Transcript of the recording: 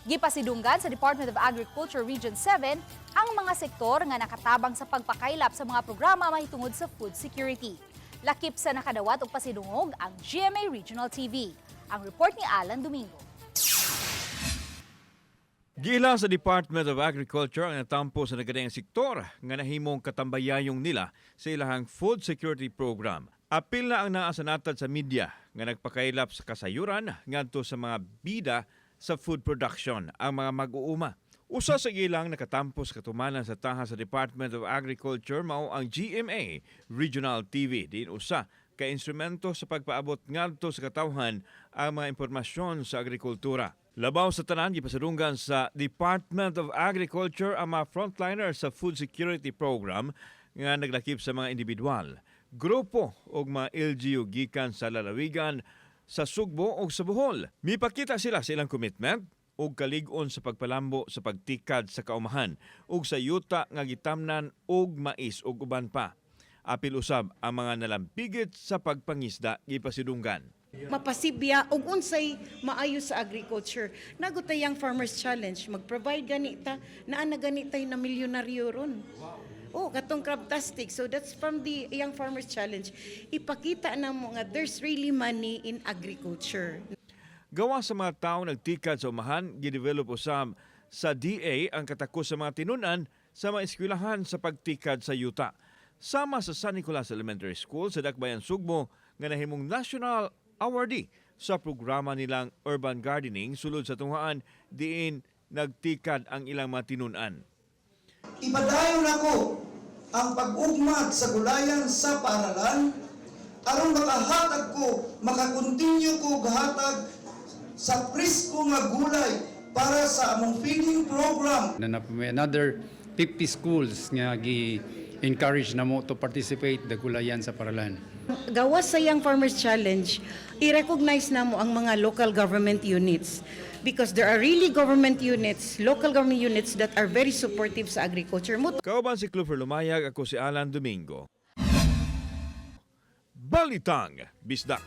Gipasidunggan sa Department of Agriculture Region 7 ang mga sektor nga nakatabang sa pagpakaylap sa mga programa mahitungod sa food security. Lakip sa nakadawat og pasidungog ang GMA Regional TV. Ang report ni Alan Domingo. Giila sa Department of Agriculture ang natampo sa nagadayang sektor nga nahimong katambayayong nila sa ilahang food security program. Apil na ang naa sa natad sa media nga nagpakaylap sa kasayuran ngadto sa mga bida sa food production, ang mga mag-uuma. Usa sa ilang nakatampo sa katumanan sa taha sa Department of Agriculture mao ang GMA Regional TV, diin usa ka instrumento sa pagpaabot ngadto sa katawhan ang mga impormasyon sa agrikultura. Labaw sa tanan, gipasadunggan sa Department of Agriculture ang mga frontliners sa food security program nga naglakip sa mga individual, grupo o mga LGU gikan sa lalawigan sa Sugbo o sa Bohol. Mipakita sila sa ilang commitment ug kalig-on sa pagpalambo sa pagtikad sa kaumahan ug sa yuta nga gitamnan og mais ug uban pa. Apil usab ang mga nalampigit sa pagpangisda gipasidunggan. Mapasibya og unsay maayo sa agriculture. Naa gud tay Young Farmers Challenge, mag-provide ganita, naa na ganitay na milyonaryo ron. Oh, katong Crabtastic. So that's from the Young Farmers Challenge. Ipakita na mo nga there's really money in agriculture. Gawa sa mga tao nagtikad sa umahan, gidevelop usab sa DA ang katakos sa mga tinunan sa mga eskwelahan sa pagtikad sa yuta. Sama sa San Nicolas Elementary School sa Dakbayan Sugbo nga nahimong national awardee sa programa nilang urban gardening sulod sa tunghaan diin nagtikad ang ilang mga tinunan. Ipadayon ako ang pag-ugmad sa gulayan sa paaralan aron makahatag ko, makakontinue ko gahatag sa presko nga gulay para sa among feeding program. Na may another 50 schools nga gi-encourage na mo to participate the gulayan sa paralan. Gawas sa Young Farmers Challenge, i-recognize na mo ang mga local government units because there are really government units, local government units that are very supportive sa agriculture. Mo Kauban si Clover Lumayag, ako si Alan Domingo. Balitang Bisdak.